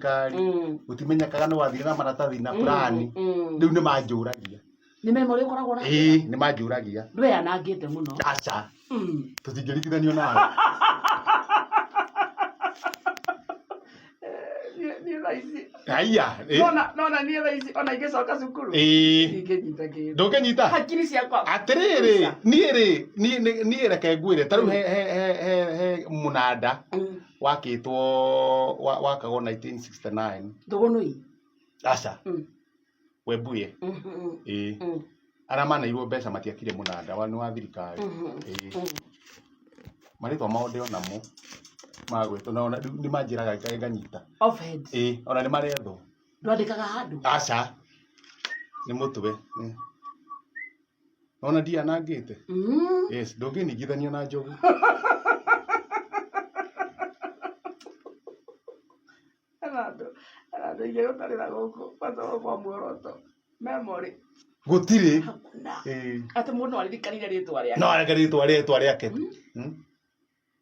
Thirikari gũtimenyekaga nĩ wathire na maratathi na plani. Rĩu nĩ manjũragia. Nĩ memory ũkoragwo na Ĩĩ, nĩ manjũragia. Ndweyanangĩte mũno. Aca. Tũtingĩringithanio nawe. Niĩ thaa ici Haiya. Ĩ. Nona niĩ thaa ici ona ingĩcoka cukuru Ĩĩ. ndingĩnyita kĩndũ. Ndũngĩnyita? Hakiri ciakwa. Atĩrĩrĩ, niĩ rĩ, niĩ reke ngwĩre, ta rĩu he he he he he mũnanda wakĩtwo wakagwo 1969. Thũgũnũi. Aca. Webuye. Ĩĩ. Arĩa maneirwo mbeca matiakire mũnanda wa nĩ wa thirikari. Ĩĩ. Marĩtwa mao ndĩ onamo magwĩtwo na ona rĩu nĩ manjĩraga nganyita. Offhead. Ĩĩ, ona nĩ marethwo. Ndwandĩkaga handũ? Aca. Nĩ mũtwe. Ona ndianangĩte. Yes, ndũngĩningithania na njogu. Hena andũ hena andũ aingĩ gũtarĩra gũkũ kwanza kwa muoroto memory. Gũtirĩ. Hakuna. Ĩĩ. Atĩ mũndũ no aririkanire rĩtwa rĩake. No areke rĩtwa rĩtwa rĩake.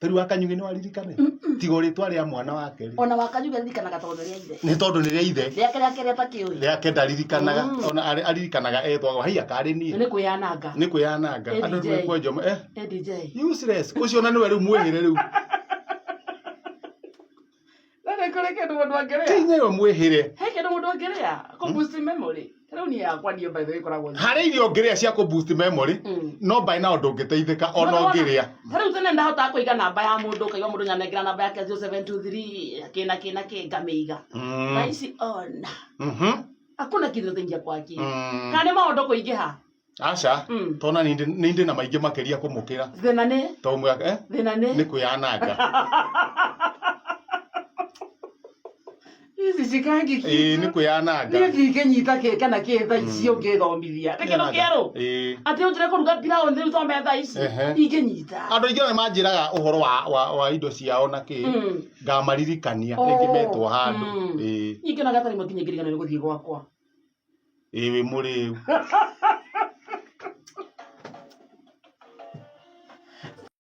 Ta rĩu Wakanyugi no aririkane? Tiga o rĩtwa rĩa mwana wake rĩ. Ona Wakanyugi aririkanaga tondũ nĩ rĩa ithe. Nĩ tondũ nĩ rĩa ithe. Rĩake rĩake rĩa takĩũĩ. Rĩake ndaririkanaga. Ona aririkanaga etwagwo haiya karĩ niĩ. Nĩ kwĩyananga. Nĩ kwĩyananga. Andũ ADJ. nĩ kwenjwo eh. ADJ. Useless. Ũcio ona nĩwe rĩu mwĩhĩre rĩu. Na nĩ kũrĩ kĩndũ mũndũ angĩrĩa. Ti nĩwe mwĩhĩre. He kĩndũ mũndũ angĩrĩa. Kũ boost memory. Rĩu niĩ yakwa niĩ by the way ĩkoragwo. Harĩ irio ũngĩrĩa cia kũ boost memory, no by now ndũngĩteithĩka ona ũngĩrĩa. Ta rĩu tene ndahotaga kũiga namba ya mũndũ, ũkaigua mũndũ nyanengera namba yake 0723 kĩ na kĩ na kĩ ngamĩiga. Thaa ici ona. Hakuna kitu gĩtaingia kwa akili. Kana nĩ maũndũ kũingĩha? Aca. Tona nĩ ndĩ na maingĩ makĩria kũmũkĩra. Thĩna nĩ? To mwaka, eh? Thĩna nĩ? Nĩ kwĩyananga. Ici cikangi Ĩĩ, nĩ kwĩyananga. Niĩ ndingĩnyita kĩ kana kĩ thaa ici ũngĩthomithia. Nĩ kĩndũ kĩerũ. Ĩĩ. Atĩ ũnjĩre kũruga pilau rĩu thome thaa ici. Ingĩnyita. Andũ aingĩ ona manjĩraga ũhoro wa indo ciao na kĩ, ngamaririkania rĩngĩ metwo handũ. Ĩĩ. Niĩ ngĩona gatarĩ mũkinye ngĩriganĩrwo nĩ gũthiĩ gwakwa. Ĩĩ wĩ mũrĩu.